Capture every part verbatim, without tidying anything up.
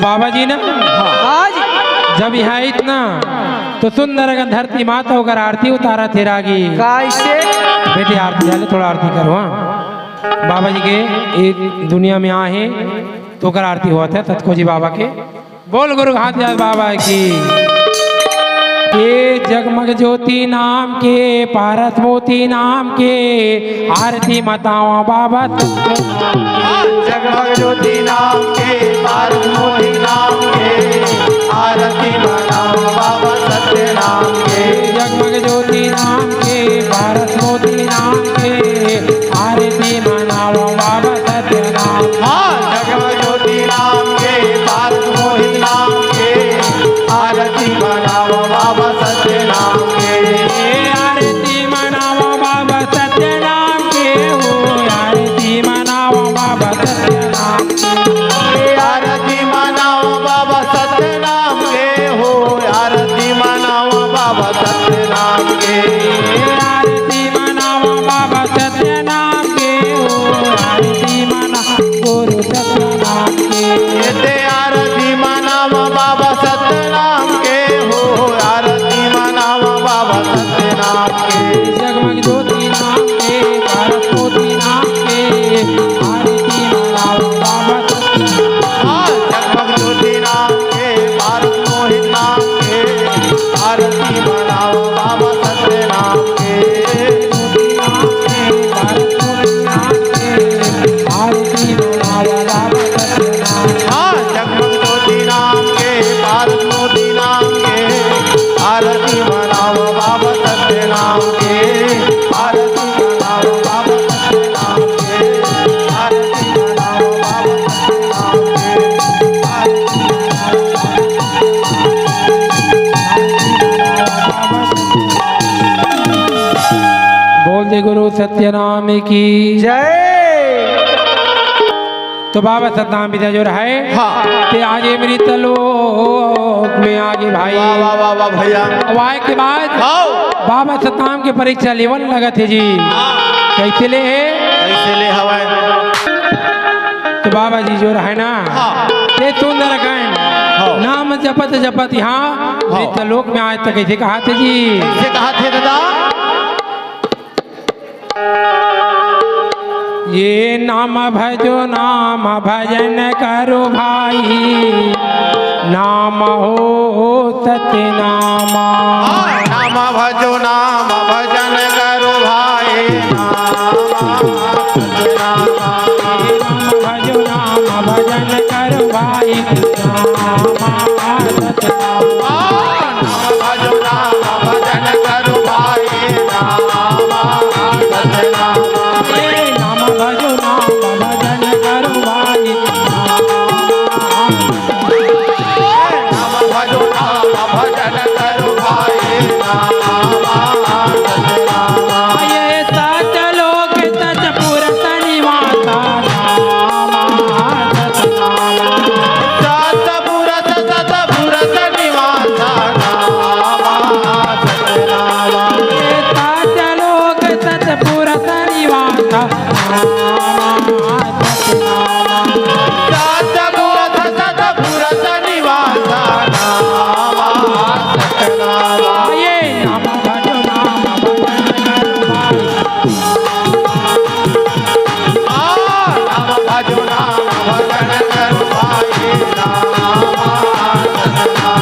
बाबा जी ना, हाँ जी। जब यहाँ आइत ना, तो सुंदर अकन धरती माता ओकर आरती उतारत हे रागी। कैसे? बेटी, आरती झाले, थोड़ा आरती करो, हाँ। बाबा जी के ये दुनिया में आए हे, तो ओकर आरती होवत हे सतखोजी बाबा के। बोल गुरु घासीदास बाबा की। ये जगमग ज्योति नाम के, पारस मोती नाम के, आरती मनावा बाबा सत्य नाम के। जगमग ज्योति नाम के, पारस मोती नाम के, आरती मनावा बाबा सत्य नाम के। जगमग ज्योति नाम के, पारस मोती नाम के, आरती मनावा बाबा सत्य नाम। हाँ, जगमग ज्योति नाम के, पारस मोती नाम के, आरती मनावा बाबा सत्य नाम के। ए, आरती मनावा बाबा सत्य नाम के हो, आरती मनावा बाबा सत्य नाम के। ए, आरती मनावा बाबा सत्य नाम के हो, आरती मनावा बाबा सत्य नाम के। ए, आरती मनावा बाबा सत्य नाम के हो, आरती मना गुरु सत्य नाम के। एते आरती मनावा बाबा सत्य नाम के हो, आरती मनावा बाबा सत्य नाम के। जगमग ज्योति नाम के, पारस मोती नाम के, आरती मनावा बाबा सत्य नाम के। हाँ, जगमग ज्योति नाम के, पारस मोहित नाम के, आरती मनावा बाबा सत्य नाम के। ज्योति नाम के, पारस मोती नाम के, आरती मनावा बाबा सत्य नाम के। हाँ, जगमग ज्योति नाम के, पारस मोती नाम के, आरती मनावा बाबा सत्य नाम के, आरती मनावा बाबा सत्य नाम के, आरती मनावा बाबा सत्य नाम के, आरती मनावा बाबा सत्य नाम के। बोल दे गुरु सत्य नाम की जय। तो बाबा सतनाम विद्या जो रहे, हाँ। ते आज अमृत लोक में आगे भाई। वाह, वाह, वाह, वाह, भैया। अब आए के बाद हाँ। बाबा सतनाम के परीक्षा लेवन लगत हे जी। हाँ। कैसे ले हे? कैसे ले हवय? तो बाबा जी जो रहे ना, हाँ। ते सुंदर गायन, हाँ। नाम जपत जपत यहाँ हाँ। अमृत लोक में आए तो कैसे कहा थे जी? कैसे कहा थे दादा? ये नाम भजो नाम भजन करो भाई, नाम हो सतनामा। हाँ, नाम भजो नाम भजन करो भाई, नाम सतनामा। नाम भजो नाम भजन करो भाई, नाम सतनामा। हाँ, नाम भजो नाम भजन करो भाई, नाम सतनामा। ए, नाम भजो नाम भजन करो भाई, नाम ए, नाम भजो नाम भजन करो भाई, नाम सतनामा। ये सत लोक सत पुरस निवासा, नाम सतनामा। सत पुरस सत पुरस निवासा, नाम सतनामा। ये सत लोक सत पुरस निवासा, नाम सतनामा। सत पुरस सत पुरस निवासा, नाम सतनामा। ये नाम भजो नाम भजन करो भाई। आ, नाम भजो नाम भजन करो भाई, नाम सतनामा।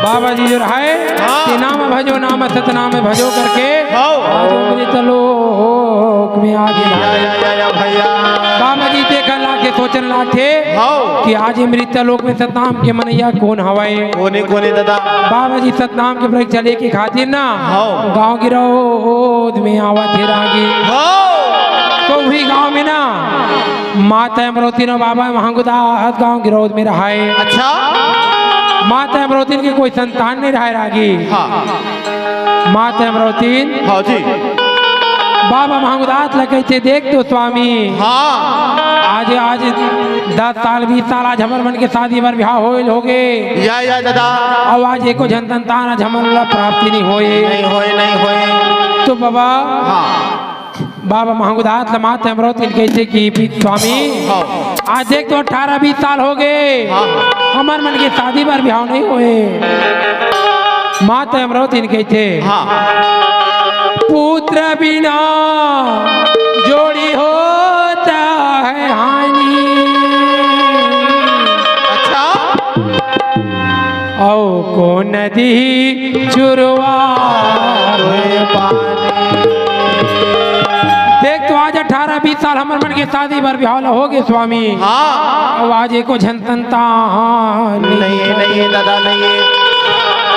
बाबा जी जो रहे, हाँ। कि नाम भजो नाम सतनाम भजो करके, हाँ। आज अमृत लोक में आ गया। या, या, या, या, भैया। बाबा जी देखन लागथे, सोचन लागथे हाँ। कि आज अमृत लोक में सतनाम के मनैया कोन हवय? कोने, कोने दादा? बाबा जी सतनाम के परीक्षा लेके खातिर ना हाँ। गांव गिरौद में आवत हे रागी। हाँ। तो वही गांव में ना माता अमरौती नो बाबा महंगुदास गांव गिरौद में रहाय। अच्छा। माता अमरौतिन के कोई संतान नहीं रहे रागी। हाँ। माता अमरौतिन हाँ जी। बाबा महंगदात ल कहिथे, देख तो स्वामी, हाँ। आज, आज दस साल, बीस साल आज हमर मन के शादी बर बिहाव होइल होगे। या, या दादा। अउ आज एको झन संतान आज हमन ला प्राप्ति नहीं होए। नहीं होए, नहीं होए। तो बाबा, हाँ। बाबा महंगदात ल माता अमरौतिन कहिथे कि पी-, स्वामी, हाँ। आज देख तो अठारह बीस साल होगे, हाँ। हमर मन के शादी बर बिहाव नहीं होए। माता अमरौतिन कहिथे, हाँ। पुत्र बिना जोड़ी होता है हानि। अच्छा। अउ कोन दिही चुरवा तोहे पानी। देख तो आज अठारह बीस साल हमर मन के शादी बर बिहाव ल होगे स्वामी। हाँ। अउ आज एको झन संतान नहीं, नहीं दादा, नहीं।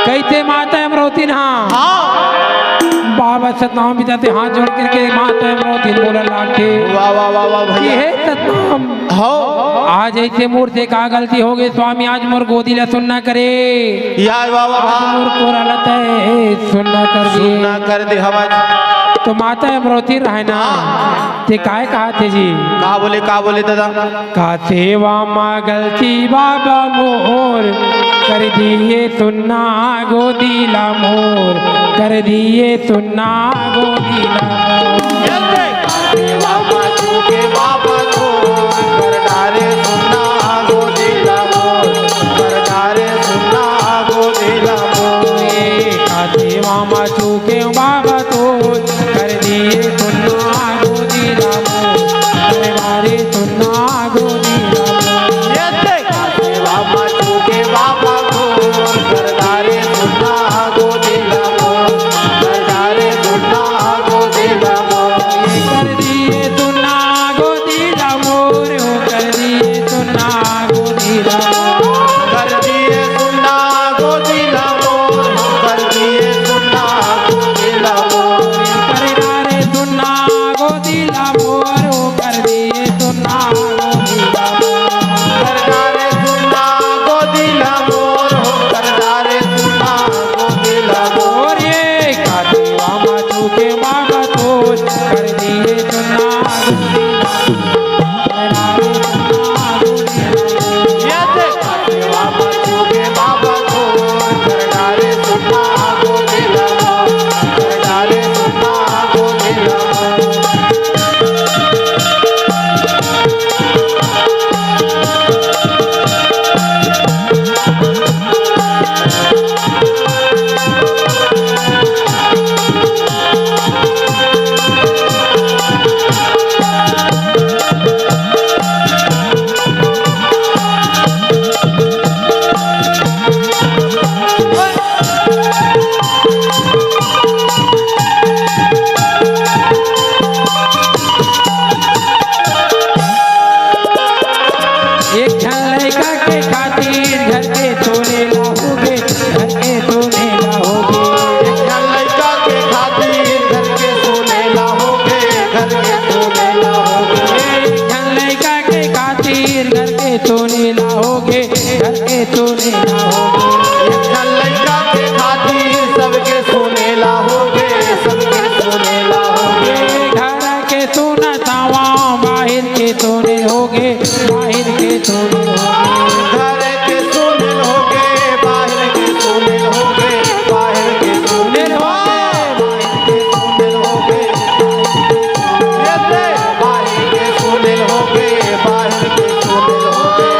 कहिथे माता अमरौतिन, हाँ। हाँ। बाबा सतनाम बिदा ते हाथ जोड़ करके माता अमरौतिन बोले लागथे। वाह, वाह, वाह, वाह, भैया। हे सतनाम। हो। आज ऐसे मोर से का गलती होगे स्वामी, आज मोर गोदी ला सुन्ना करे। या बाबा आज भा। मोर कोरा ला तैं सुन्ना कर दे। सुन्ना कर दे हवस। तो माता अमरौतिन रहे ना, हाँ। ते काय कहाथे जी? का बोले, का बोले दादा? का सेवा मा गलती बाबा मोर, कर दिए सुन्ना गोदी ला मोर, कर दिए सुन्ना गोदी ला मोर। सेवा मा चूके बाबा तोर, कर डारे सुन्ना गोदी ला मोर, कर डारे सुन्ना गोदी ला मोर। ए, का सेवा मा चूके बाबा तोर, कर दिए सुन्ना गोदी ला मोर, कर डारे सुन्ना गोदी ला मोर। ये देख। सेवा मा चूके बाबा तोर, कर डारे सुन्ना गोदी ला मोर, कर डारे सुन्ना गोदी ला मोर। कर दिए सुन्ना गोदी ला मोर, हो कर दिए सुन्ना गोदी ला मोर। कर दिए सुन्ना गोदी ला मोर, हो कर दिए सुन्ना गोदी ला मोर। कर डारे सुन्ना गोदी ला मोर, हो कर दिए सुन्ना गोदी ला मोर। कर डारे सुन्ना गोदी ला मोर, हो कर डारे सुन्ना गोदी ला मोर। ये का सेवा मा चूके बाबा तोर, कर दिए सुन्ना गोदी ला मोर। ये देख। एक झन लइका के खातिर घर के सोने ला होगे, घर के सोने ला होगे। एक झन लइका के खातिर घर के सोने ला होगे, घर के सोने ला होगे। एक झन लइका के खातिर घर के सोने ला होगे, घर के सोने ला होगे। एक झन लइका के खातिर सबके सोने ला होगे, सबके सोने ला होगे। घर के सोना सावा, बाहिर के सोने होगे, बाहिर के सोने होगे। घर के सोने होगे, बाहिर के सोने होगे, बाहिर के सोने होगे, बाहिर के सोने होगे। ये दे, बाहिर के सोने होगे, बाहिर के सोने होगे।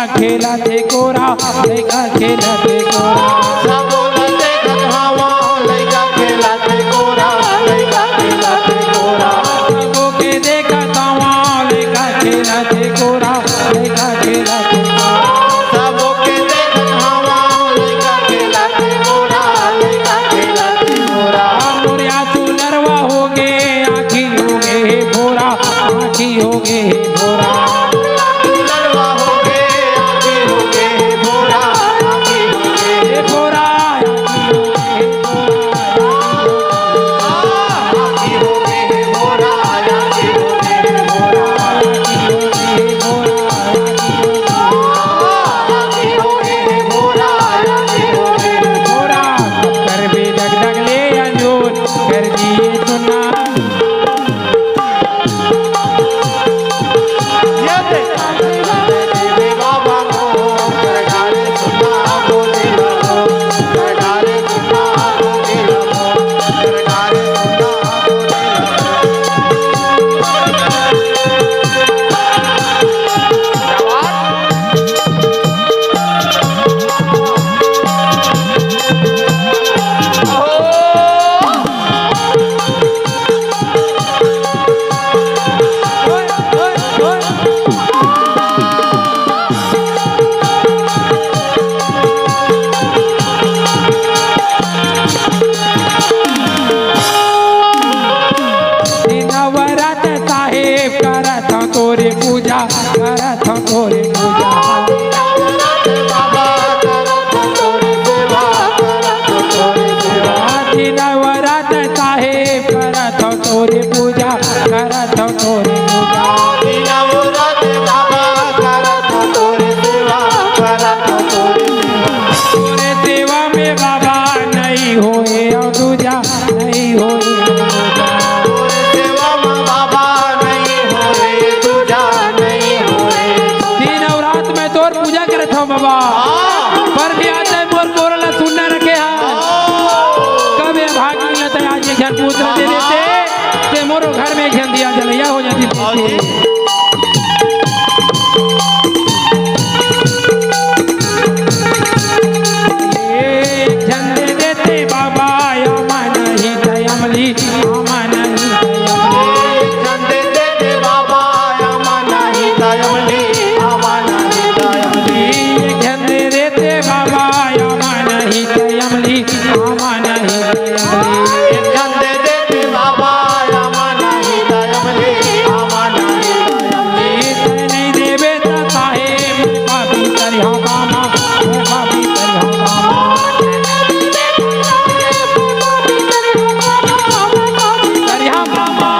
खेलत हे कोरा, लइका खेलत हे कोरा। सब बोलत हे खगहावा, लइका खेलत हे कोरा, लइका खेलत हे कोरा। सबो के देखत हवा, लइका खेलत हे कोरा, लइका खेलत हे कोरा। सबो के देखत हवा, लइका खेलत हे कोरा, लइका खेलत हे कोरा। मोर आँखी लड़वा होगे, आँखी होगे हे भोरा, आँखी होगे हे भोरा। लड़वा होगे, आँखी होगे हे भोरा, आँखी होगे हे भोरा, आँखी होगे हे भोरा, आँखी होगे हे भोरा, आँखी होगे हे भोरा, आँखी होगे हे भोरा, आँखी होगे हे भोरा, आँखी होगे हे भोरा। करबे डगडग ले अंजोर, कर दिए सुना। नवरात साहेब करत हंव तोरे पूजा, करत हंव तोरे पूजा। नवरात साहेब करत हंव तोरे पूजा, करत हंव तोरे पूजा। नवरात बाबा करत हंव तोरे सेवा, करत हंव तोरे सेवा। तोरे सेवा में बाबा नइ होय अउ दूजा, नइ होय अउ दूजा। तोरे सेवा में बाबा नइ होय दूजा, नइ होय दूजा। दिन अउ रात में तोर पूजा करत हंव बाबा। हाँ। पर भी आज मोर कोरा ला सुन्ना रखे हा। हाँ। कब ए भागी ल त आज एक झन पुत्र दे देते, ते मोरो घर में एक झन दिया जलैया हो जाती। हाँ जी। एक झन दे देते बाबा, अमन हित अमली, अमन हित अमली। एक झन दे देते बाबा, अमन हित अमली, अमन हित अमली। एक झन दे देते बाबा, अमन हित अमली, अमन हित अमली। एक झन दे देते बाबा, अमन हित अमली, अमन हित अमली। तैं नइ देबे त साहेब पापी करिहा बाबा, पापी करिहा बाबा। करिहा बाबा।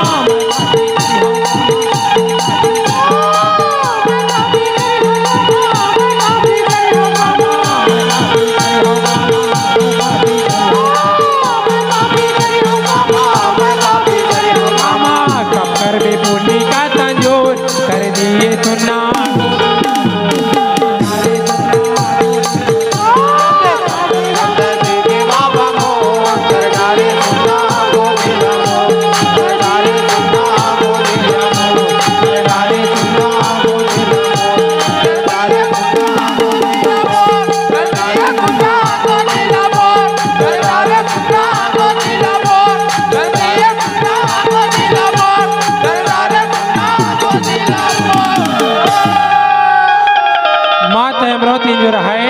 माता अमरावती जो रहाय।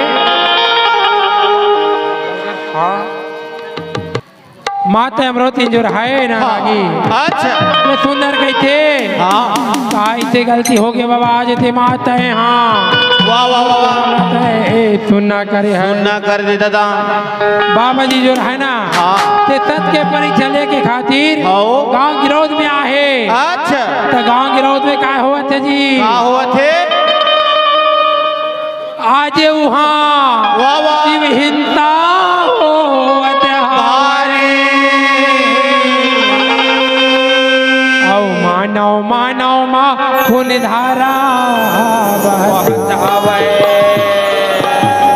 हाँ। माता अमरावती जो रहाय ना हाँ। लागी। अच्छा। मैं सुंदर कहिथे। हाँ। का इसे गलती होगे बाबा, आज ते माता हे, हाँ। वाह, वाह, वाह, वाह। माता हे, ए, सुन्ना करे हे। सुन्ना कर दे दादा। बाबा जी जो रहाय ना, हाँ। ते सत के परीक्षा लेके खातिर हाँ। गांव गिरौद में आहे। अच्छा। त गांव गिरौद में का होवत हे जी? का होवत हे? आज उहाँ वाह, वाह। शिव हिंसा होवत हवे। अउ मानव, मानव मा खून धारा बहत हवे।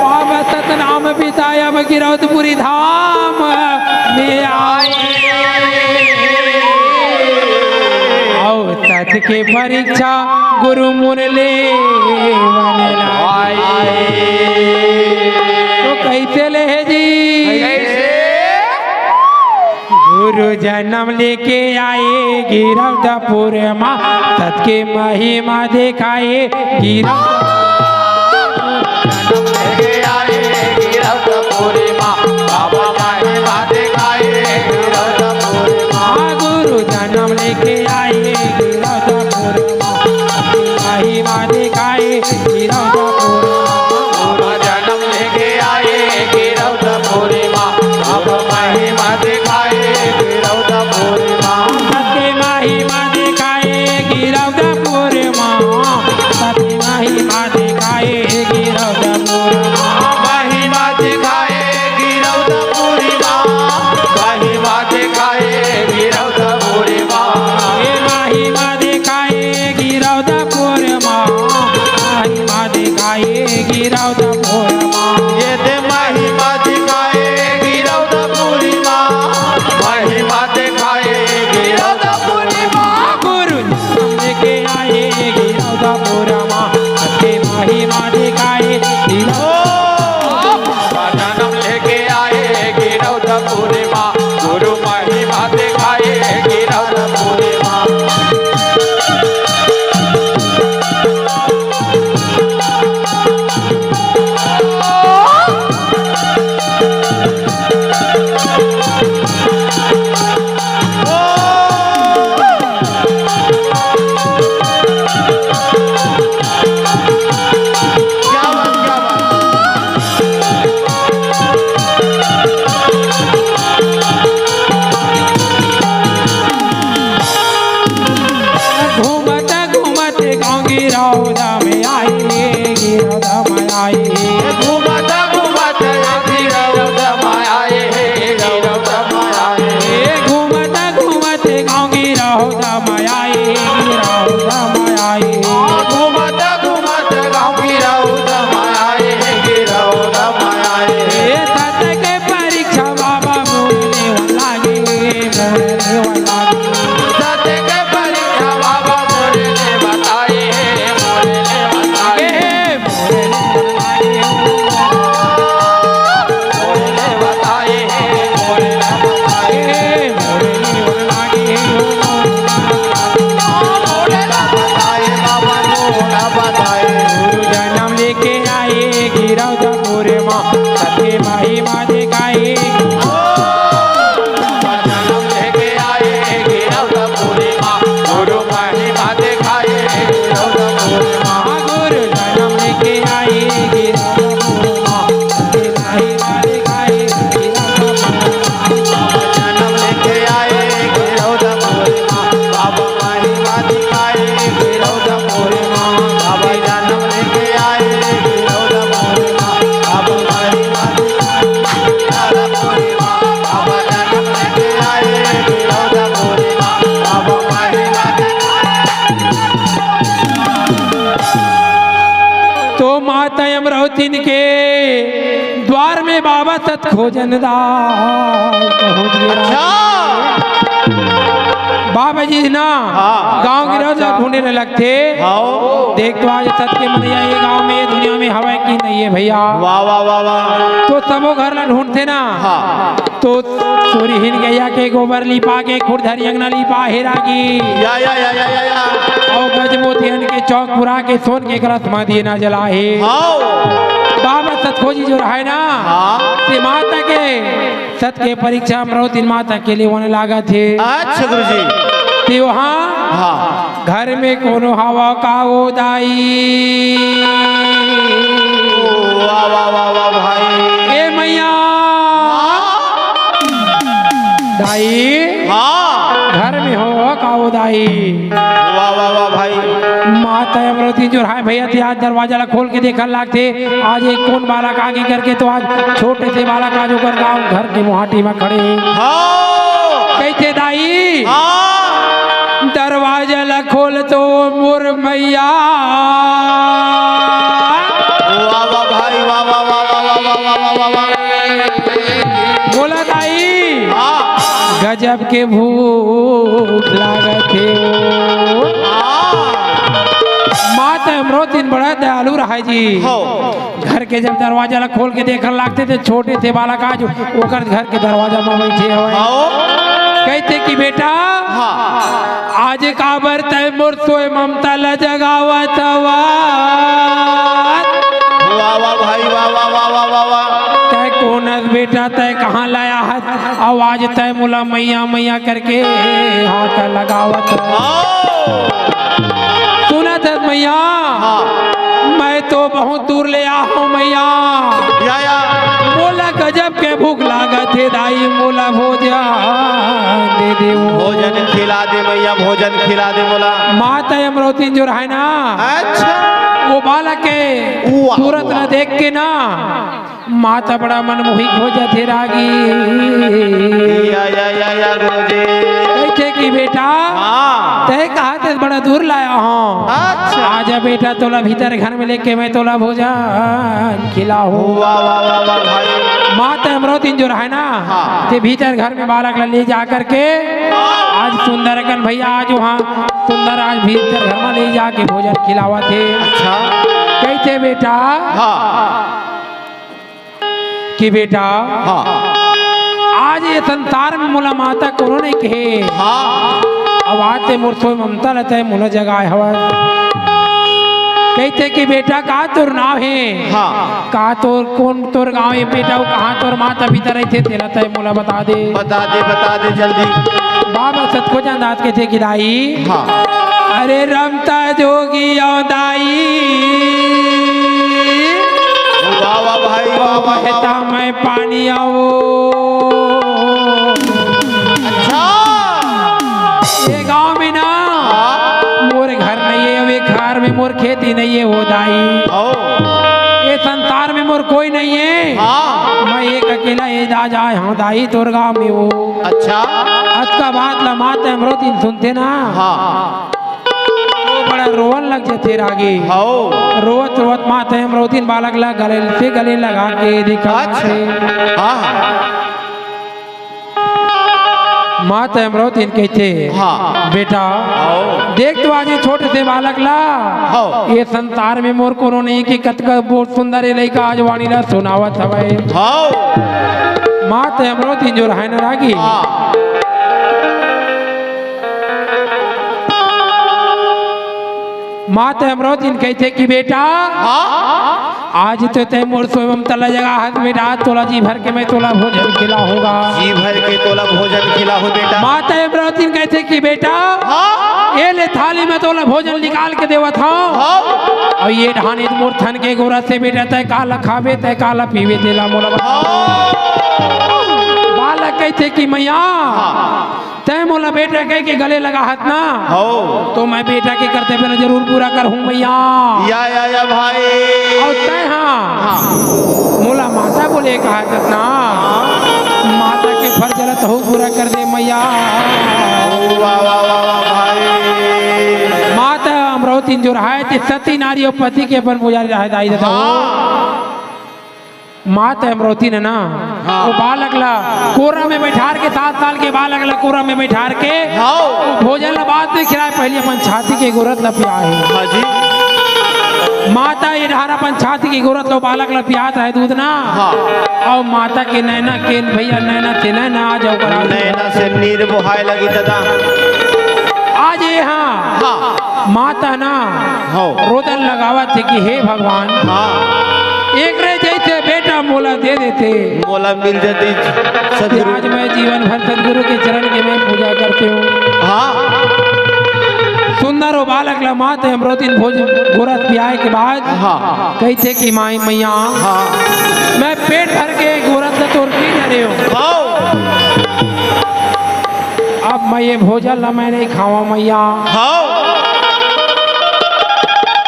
बाबा सतनाम बिसाय अब गिरौदपुरी धाम में आए। अउ सत के परीक्षा गुरु मुरली बने लागे। गुरु जनम लेके आए गिरौदपुर मा, सत के महिमा देखाए गिरौदपुर। जनम लेके आए गिरौदपुर मा, बाबा महिमा देखाए गिरौदपुर मा। हाँ, गुरु जनम लेके आए गिरौदपुर मा, महिमा देखाए गिरौदपुर मा। बाबा जनम लेके आए गिरौदपुर मा, अब महिमा दिखाए गिरौदपुर मा। सत्य महिमा दिखाए गिरौदपुर मा, सत्य महिमा दिखाए गिरौदपुर मा। महिमा दिखाए गिरौदपुर मा, महिमा दिखाए गिरौदपुर मा। ए महिमा दिखाए गिरौदपुर मा, महिमा दिखाए गिरौदपुर मा। ये दे महिमा दिखाए गिरौदपुर मा, महिमा दिखाए गिरौदपुर मा। गुरु जनम लेके आए गिरौदपुर मा, सत्य महिमा दिखाए गिरौ- ओ, बाबा जनम लेके आए गिरौदपुर मा, गुरु महिमा दिखाए गिरौदपुर मा। घूमत घूमत गाँव गिरौदा में आए, गिरौदा में आए। घूमत घूमत गाँव गिरौदा में आए, गिरौदा में आए। घूमत घूमत गाँव गिरौदा में आए, गिरौदा में आए। घूमत घूमत गाँव गिरौदा में आए, गिरौदा में आए। ए सत के परीक्षा बाबा मोरे लेवन लागे, मोरे लेवन लागे। सत के परीक्षा बाबा मोरे लेवन आए, मोरे लेवन आए। ए, मोरे लेवन लागे। मोरे लेवन आए, मोरे लेवन आए। ए, मोरे लेवन लागे। मोरे लेवन आए, बाबा मोरे लेवन आए। गुरु जनम लेके आए गिरौदपुर मा, सत्य महिमा दिखाए। ओ, जनम लेके आए गिरौदपुर मा, गुरु महिमा दिखाए गिरौदपुर मा। गुरु जनम लेके आए गिरौदपुर मा, सत्य महिमा दिखाए गिरौदपुर मा। जनम लेके आए गिरौदपुर मा, बाबा महिमा दिखाए गिरौदपुर मा। बाबा जनम लेके आए गिरौदपुर मा, बाबा महिमा दिखाए गिरौदपुर मा। बाबा जनम लेके आए गिरौदपुर मा, बाबा महिमा दिखाए। तो माता अमरौतिन के द्वार में बाबा सत खोजन दास पहुंच गया। अच्छा। बाबा जी ना हाँ। गाँव गिरौदा ढूंढे लगथे। हाँ। देख तो आज सत के मनैया ये गाँव में, ये दुनिया में हवय कि नहीं है भैया? वाह, वाह, वाह, वाह। तो सबो घर ला ढूंढथे ना। हाँ। तो सोरिहिन गैया के गोबर लिपा के खुरधरी अंगना लिपा हेरा गी। या, या, या, या, या, या। अउ गजमोतियन के चौक पुरा के सोन के कलश म दिए ना जला हे। हाँ। बाबा सतखोजी जो रहे ना, हाँ। ते माता के सत के परीक्षा अमरौतिन माता के लेवन लागत हे। अच्छा गुरुजी। ते वहाँ हाँ। घर में कोनो हवा का ओ दाई? ओ, वाह, वाह, वाह, वाह, भाई। ए मैया। हाँ। दाई। हाँ। घर में हो का ओ दाई? वाह, वाह, वाह, भाई। माता अमरौतिन जो रहे भैया, ते आज दरवाजा ला खोल के देखन लागथे। आज एक कोन बालक आगे करके तो आज छोटे से बालक आज ओकर गाँव घर के मुहाटी में खड़े हे। हाँ। कइसे दाई? हाँ। दरवाजा ला खोल तो मोर मैया। वाह, वाह, भाई, वाह, वाह, वाह। बोला दाई। हाँ। गजब के भूख लागत हे ओ। हाँ। माता अमरौतिन बड़ा दयालु रहे जी। हो। घर के जब दरवाजा ला खोल के देखन लागथे, त छोटे से बालक आज ओकर घर के दरवाजा म बइठे हवय। आओ। कहिथे कि बेटा, हाँ। आज काबर तैं मोर सोय ममता ल जगावत हवस? वाह, वाह भाई, वाह, वाह, वाह, वाह, वाह, वाह। तैं कोन हस बेटा, तैं कहाँ ले आहस? अउ आज तैं मोला मैया, मैया करके हाक लगावत हवस। हाँ। सुनत हस मैया? हाँ। मैं तो बहुत दूर ले आए हँव मैया। या, या। मोला गजब के भूख लागत हे दाई, मोला भोजन दे देव। भोजन खिला दे मैया, भोजन खिला दे मोला। माता अमरौतिन जो रहय ना, अच्छा। वो बालक के वाह, सूरत वाह। ला देख के ना, माता बड़ा मनमोहिक हो जाथे रागी। या, या, या, या, गुरुजी। कहिथे कि बेटा, हाँ। तैं कहाँ से बड़ा दूर ले आए हस? अच्छा। आजा बेटा, तोला भीतर घर में लेके मैं तोला भोजन खिलाहूँ। वाह, वाह, वाह, वाह, भाई। माता अमरौतिन जो रहय ना, हाँ। ते भीतर घर में बालक ला ले जा करके, हाँ। आज सुंदर अकन भैया, आज वहाँ सुंदर आज भीतर घर में ले जाके भोजन खिलावत हे। अच्छा। कहिथे बेटा, हाँ। कि बेटा, हाँ। आज ये संसार में मोला माता कोनो नइ कहे। हाँ। अउ आज तैं मोर सोय ममता ल तैं मोला जगाए हवस। कहिथे कि बेटा, का तोर नाव हे? हाँ। का तोर, कोन तोर गाँव हे बेटा? अउ कहाँ तोर माता पिता रहिथे, तेला तैं मोला बता दे। बता दे, बता दे जल्दी। बाबा सतखोजा दास कहिथे कि दाई, हाँ। अरे रमता जोगी अउ दाई। वाह, वाह भाई, वाह, वाह, वाह, बहता वाह। मैं पानी अउ। अच्छा। ये गाँव में ना, हाँ। मोर घर नइ हे, अउ ये घर में मोर खेती नइ हे, ओ दाई। ओ। ये संसार में मोर कोई नइ हे। हाँ। मैं एक अकेला ये जा, जाए हँव दाई तोर गाँव में ओ। अच्छा। अतका बात ला माता अमरौतिन सुनथे ना। हाँ। वो बड़ा रोवन लग जाथे रागी। हौ। रोवत रोवत माता अमरौतिन बालक ला गले से गले लगा के दिखा अच्छा। थे। हाँ, हाँ। माता अमरौतिन कहिथे, हाँ। बेटा, हौ। देख तो आज ये छोटे से बालक ला, हौ। ये संसार में मोर कोनो नइ हे कि कतका बहुत सुंदर ये लइका आज वाणी ला सुनावत हवय। हौ। माता अमरौतिन जो रहय न रागी। हाँ। माता अमरौतिन कहिथे कि बेटा, हाँ। आज तो तैं मोर सोय ममता ल जगाए हस बेटा, तोला जी भर के मैं तोला भोजन खिलाहूँगा। जी भर के तोला भोजन खिलाहूँ बेटा। माता अमरौतिन कहिथे कि बेटा, हाँ। ये ले थाली में तोला भोजन निकाल के देवत हँव। हाँ। अउ ये ढाने मोर थन के गोरस हे बेटा, तैं काला खाबे, तैं काला पीबे, तेला मोला बता। हाँ। बालक कहिथे कि मैया, हाँ। तैं मोला बेटा कहिके गले लगाहस ना, हौ। तो मैं बेटा के कर्तव्य ला जरूर पूरा करहूँ मैया। या, या, या भाई। अउ तैं हाँ, हाँ। मोला माता बोले कहत हस ना, हाँ। माता के फर्ज ला तहूँ पूरा कर दे मैया। वाह, वाह, वाह, वाह, भाई। माता अमरौतिन जो रहय ते सती नारी अउ पति के अपन पुजारी रहय दाई ददा। हाँ। माता अमरौतिन हे ना, हाँ। वो बालक ला कोरा में बैठार के, सात साल के बालक ला कोरा में बैठार के, हाँ। वो भोजन ला बाद में खिलाए, पहली अपन छाती के गोरस ला पियाए हे। हाँ जी। माता ये ढार अपन छाती के गोरस ला बालक ला पियात हे दूध ना। हाँ। अउ माता के नैना के भैया, नैना से नैना आ जाओ करा। नैना से नीर बोहाए लगी ददा। आज ये हाँ। हाँ। माता ना हाँ। रोदन लगावत हे कि हे भगवान, हाँ। एकरे जइसे बेटा मोला दे देते। मोला मिल जाती ते सदगुरु। आज मैं जीवन भर सदगुरु के चरण के मैं पूजा करते हूँ। हाँ। सुंदर वो बालक ला माता अमरौतिन भोज गोरस पियाए के बाद हाँ। कहिथे कि माई मैया, हाँ। मैं पेट भर के गोरस ला तोर पी डरे हँव। हाँ। अब मैं ये भोजन ला मैं नइ खावँव मैया। हाँ।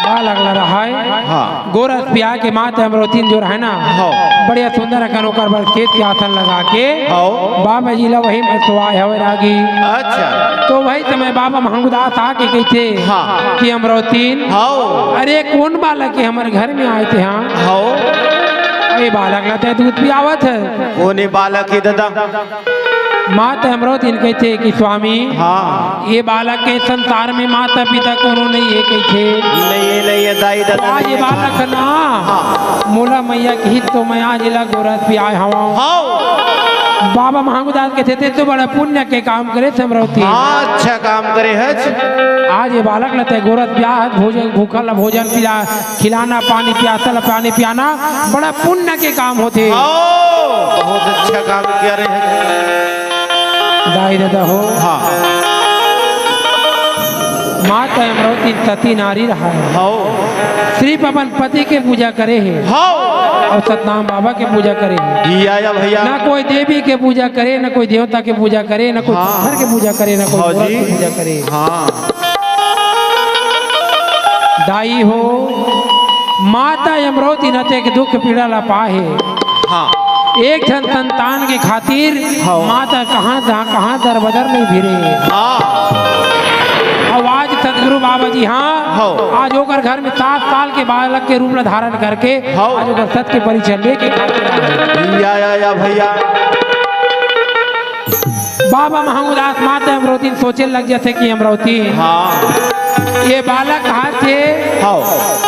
बालक ला रहय। हाँ। गोरस पिया के माता अमरौतिन जो रहय ना। हाँ। बढ़िया सुंदर अकन ओकर बर खेत के आसन लगा के। हाँ। बाबा जी ला वही में सोवाए हवय रागी। अच्छा। तो वही समय बाबा महंगुदास आके कहिथे हाँ। कि अमरौतिन, हाँ। अरे कोन बालक हे हमर घर में आए ते हाँ? हाँ। ये बालक ला तैं दूध पियावत हस। कोन ये बालक हे ददा? माता अमरौतिन कहिथे कि स्वामी, हाँ। ये बालक के संसार में माता पिता कोनो नइ हे कहिथे। नइ हे, नइ हे, दाई ददा आज नइ ये हे। बालक ना, हाँ। मोला मैया कहिस तो मैं आज एला गोरस पियाए हवँव। हाँ। बाबा महंगूदास कहिथे, "तें तो बड़ा पुण्य के काम करे हस अमरौती।" हाँ, अच्छा काम करे हस। आज ये बालक ल तैं गोरस ब्याहत, भोजन, भूखा ल भोजन पिला, खिलाना, पानी, प्यासा ल पानी पियाना, बड़ा पुण्य के काम होथे। हाँ, बहुत अच्छा काम करे हस। दाई ददा हो। हाँ। माता अमरौती सती नारी रहय। हाँ। सिरिफ अपन पति के पूजा करे हे। हाँ। अउ सतनाम बाबा के पूजा करे हे। या, या भैया। ना कोई देवी के पूजा करे, ना कोई देवता के पूजा करे, ना कोई हाँ। पत्थर के पूजा करे, ना कोई हाँ मूरत जी। के पूजा करे। हाँ। दाई हो, माता अमरौती नते के दुख पीड़ा ला पाहे। हाँ। एक ठन संतान के खातिर हाँ। माता कहाँ दा-, कहाँ दर बदर नइ फिरे। हाँ। अउ आज सतगुरु बाबा जी हाँ, हाँ। आज ओकर घर में सात साल के बालक के रूप ला धारण करके हाँ। आज ओकर सत के परीक्षा लेके खातिर आए। या, या, या भैया। बाबा महंगूदास माता अमरौती सोचे लग जाथे कि अमरौती, हाँ। ये बालक कहा थे हाँ।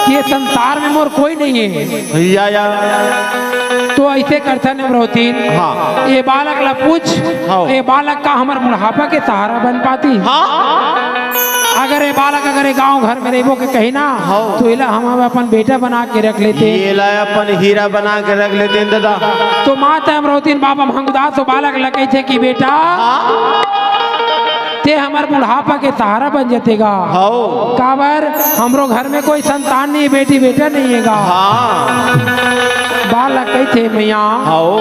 कि ये संसार में मोर कोई नहीं है। या, या। तो ऐसे करथन अमरौती, हाँ। ये बालक ला पूछ, हाँ। ये बालक का हमर बुढ़ापा के सहारा बन पाती? हाँ। अगर ये बालक अगर ये गांव घर में रहिबो के कही ना, हाँ। तो एला हम अपन बेटा बना के रख लेते। एला अपन हीरा बना के रख लेते दादा। तो माता अमरौती बाबा महंगूदास वो बालक ला कहिथे कि बेटा, हाँ। तें हमर बुढ़ापा के सहारा बन जते गा। हाँ। काबर हमरो घर में कोई संतान नहीं, बेटी बेटा नहीं है गा। हाँ। बालक कहिथे मैया। हाँ।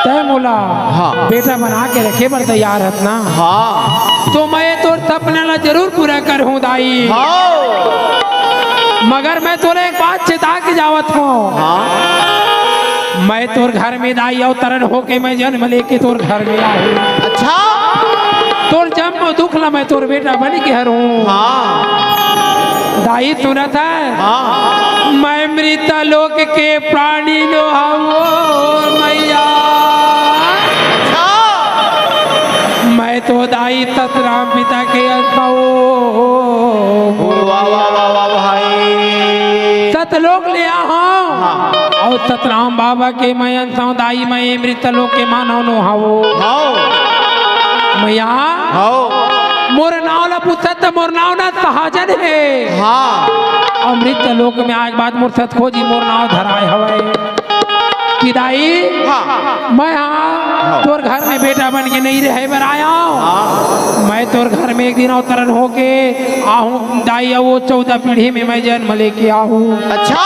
तैं मोला हाँ। बेटा बना के रखे बर तैयार हस ना? हाँ। तो मैं तोर सपना ला जरूर पूरा करहूँ दाई। हाँ। मगर मैं तोला एक बात चेता के जावत हूँ। हाँ। मैं तोर घर में दाई अवतरण होके मैं जन्म लेके तोर घर में आहूँ। अच्छा। तोर जन्म दुख ला मैं तोर बेटा बन के हरहूँ। हाँ। दाई सुनत है? हाँ। मैं मृत लोक के प्राणी नो हवो मैया। अच्छा। मैं तो दाई सतराम पिता के अंश हवो। वाह, वाह, वाह, वाह, भाई। सतलोक ले आहूँ। हाँ। अउ सतराम बाबा के मैं अंश हवों दाई, मैं मृत लोक के मानव नो हवो। हाँ। मैया। हाँ। मोर नाव ला पूछत त मोर नाव ना सहजन हे। हाँ। अउ मृत लोक में आए के बाद मोर सतखोजी मोर नाव धराए हवय। कि दाई, हाँ। मैं हाँ, हाँ। तोर घर में बेटा बन के नहीं रहे बर आया हूँ। हाँ। मैं तोर घर में एक दिन अवतरण होके आहूँ दाई, अउ वो चौदह पीढ़ी में मैं जन्म लेके आहूँ। अच्छा।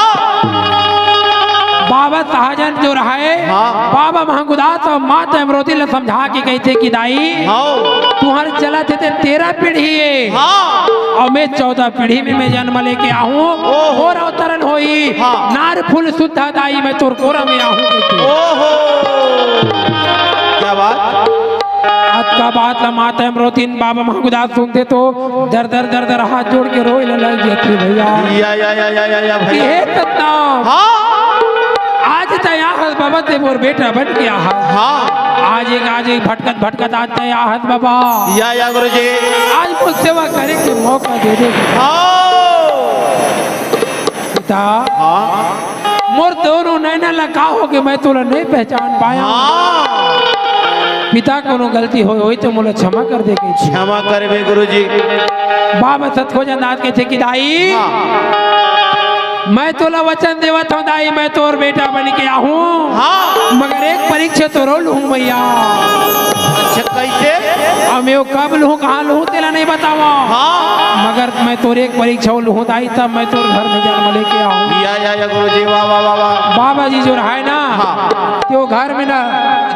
बाबा सहजन जो रहे, हाँ। बाबा महंगूदास अउ माता अमरौती ला समझा के कहिथे कि दाई, हाँ। तुहर चलत हे ते तेरह पीढ़ी हे। हाँ। अउ मैं चौदह पीढ़ी में मैं जन्म लेके आहूँ। ओहो। मोर अवतरण होही। हाँ। नार फूल सुद्धा दाई मैं तोर कोरा में आहूँ कहिथे। ओहो। क्या बात। अतका बात ला माता अमरौती बाबा महंगूदास सुनथे तो दर दर दर दर हाथ जोड़ के रोए ला लग जाथे भैया। या, या, या, या, या, या, कि भैया। हे सतनाम। हाँ। आज तैं आहस बाबा तें मोर बेटा बन के आहस। हाँ। आज एक, आज एक भटकत भटकत आज तैं आहस बाबा। या, या गुरुजी। आज मोर सेवा करे के मौका दे दे। हाँ। पिता। हाँ। मोर दोनों नैना ला का होगे, मैं तोला नहीं पहचान पाया। हाँ। पिता, कोनो गलती होय होही तो मोला क्षमा कर दे कहिथे। क्षमा करबे गुरुजी। बाबा सतखोजा नाथ कहिथे कि दाई, हाँ। मैं तोला वचन देवत हूँ दाई, मैं तोर बेटा बन के आहूँ। हाँ। मगर एक परीक्षा तोरो लूहूँ भैया। अच्छा, कैसे? अब मैं वो कब लूहूँ, कहाँ लूहूँ, तेला नहीं बतावा। हाँ। मगर मैं तोर एक परीक्षा लूहूँ दाई, तब मैं तोर घर में जन्म लेके आहूँ। या, या, या, गुरुजी, वाह, वाह, वाह, वाह। बाबा जी जो रहे ना, हाँ। तो घर में ना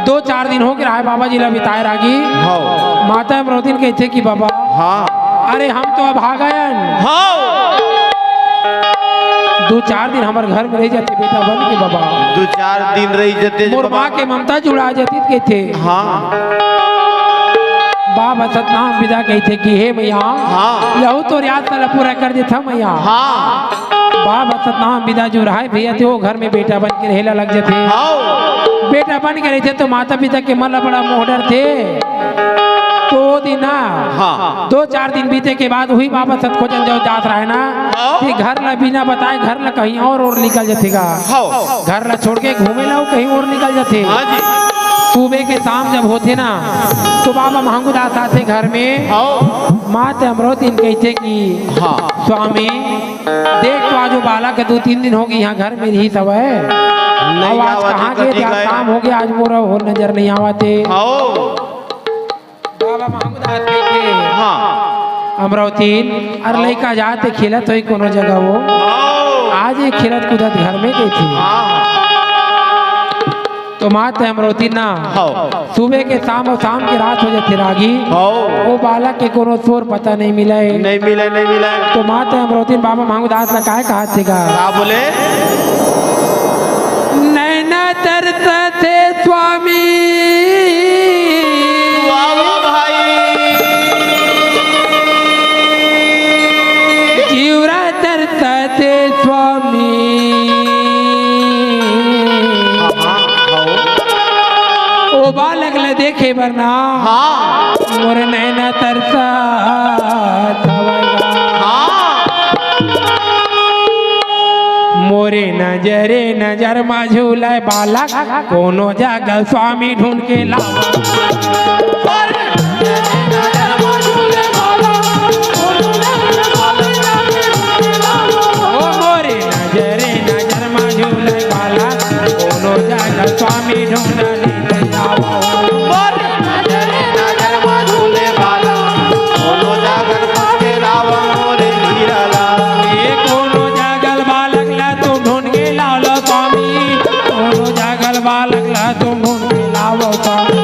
दो चार दिन होके रहे, बाबा जी ला बिताए रागी। हाँ। माता अमरौती कहिथे कि बाबा, हाँ। अरे हम तो अभागन। हाँ। दो चार दिन हमर घर में रह जाते बेटा बन के बाबा। दो चार दिन रह जाते मोर बाबा। माँ के ममता जुड़ा जाती कहिथे। हाँ। बाबा सतनाम पिता कहिथे कि हे मैया, हाँ। यहू तोर आस ला पूरा कर देथँव मैया। हाँ। बाबा सतनाम पिता जो रहे भैया ते वो घर में बेटा बन के रहेला लग जाथे। हाँ। बेटा बन के रहिथे तो माता पिता के मन ला बड़ा मोह डरथे। तो ओ दिन ना, हाँ। दो चार दिन बीते के बाद उही बाबा सतखोजन जो जात रहे ना, हाँ। कि घर ला बिना बताए घर ला कहीं और, और निकल जथे गा। हाँ। घर ला छोड़ के घूमे ला वो कहीं और निकल जथे। हाँ जी। सुबह के शाम जब होथे ना, तो बाबा महंगू दास आथे घर में। हाँ। माँ ते अमरौतिन कहिथे कि हाँ। स्वामी, देख तो आज वो बालक के दो तीन दिन हो गए यहाँ घर में रहिस हवय। नहीं अब आज आवत कहाँ हे, गे, कति का गए? काम हो गया, आज मोर हो नजर नहीं आवत हे। हाँ। बाबा महंगू दास कहिथे, हाँ। अमरौतिन, अरे हाँ। लइका जात हे खेलत होही कोनो जगह वो। हाँ। आज ये खेलत कूदत घर में गए थे। हाँ। तो माँ ते अमरौतिन ना, हाँ। सुबह के शाम और शाम के रात हो जाथे रागी। हाँ। वो बालक के कोनो सोर पता नहीं मिले। नहीं मिले, नहीं मिले। तो माँ ते अमरौतिन बाबा महंगू दास ला काय कहाथे गा? का बोले? नैना तरसथे स्वामी। वाह, वाह भाई। जीवरा तरसथे स्वामी। हाँ, हाँ, हाँ। ओ बालक ला देखे बर ना। हाँ। मोर नैना तरसत हवय गा। हाँ। मोरे नजरे नजर मा झूलय बालक, कोनो जगह स्वामी ढूंढ के लावा। ओ मोरे नजरे नजर मा झूलय बालक, कोनो जगह स्वामी ढूंढ के लावा। मोरे नजरे नजर मा झूले बालक, कोनो जगह खोज के लावा मोरे हीरा ला। ए कोनो जागल बालक ला तुम ढूंढ के लाव लो स्वामी, कोनो जागल बालक ला तुम ढूंढ के लाव लो स्वामी।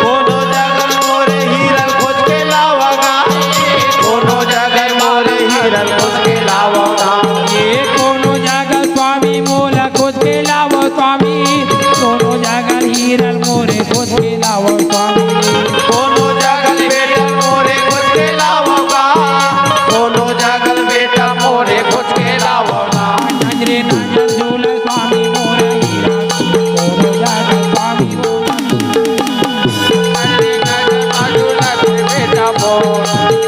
कोनो जागल मोरे हीरा खोज के लावा गा, कोनो जागल मोरे हीरा खोज के लावा गा। ए कोनो जागल स्वामी मोला खोज के लाव स्वामी, कोनो जागल हीरा मोरे खोज के लाव स्वामी। कोनो जागल बेटा मोरे खोज के लावा गा, कोनो जागल बेटा मोरे खोज के लावा गा। नजरे नजर झूल स्वामी मोरे हीरा, कोनो जागल स्वामी मोरे। नजरे नजर झूल बेटा मोर,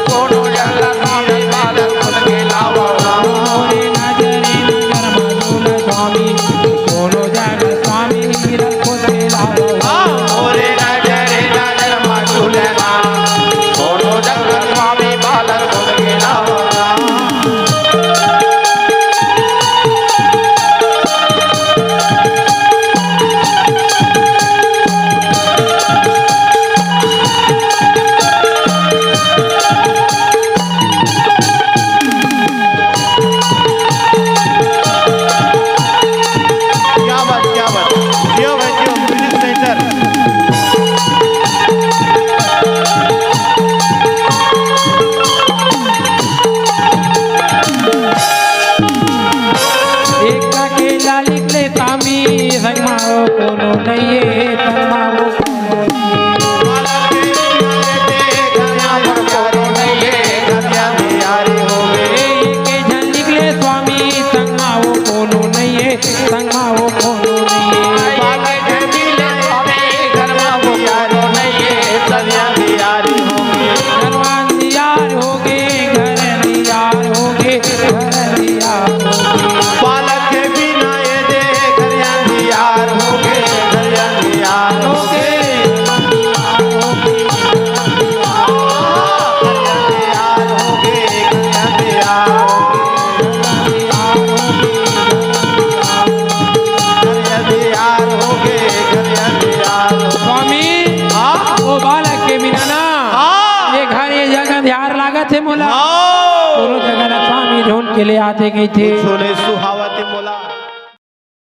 कोनो जागल स्वामी बालक खोज के लावा गा। मोरे नजरे नजर झूल स्वामी, कोनो जागल स्वामी हीरा खोज के लावा। हाँ, मोरे नजरे नजर मा झूलना, कोनो जगह स्वामी बालक खोज के लावना। क्या बात, क्या बात। जियो भाई, जियो, म्यूजिक सेंटर। एक अकेला निकले तामी, संगमा वो कोनो नइये, संगमा वो कोनो नइये। एक झन निकले स्वामी, संगमा वो कोनो नइये, संगमा वो कोनो नइये। घर में अंधियार होगे, घर अंधियार होगे, घर अंधियार होगे। बालक के बिना ये दे घर अंधियार होगे, घर अंधियार होगे। घर अंधियार होगे, घर अंधियार होगे। स्वामी, हाँ? वो बालक के बिना ना, हाँ। ये घर, ये जगह अंधियार लागत हे मोला। हाँ। कोनो जगह ना स्वामी ढूंढ के ले आते कहिथे। सुने सुहा-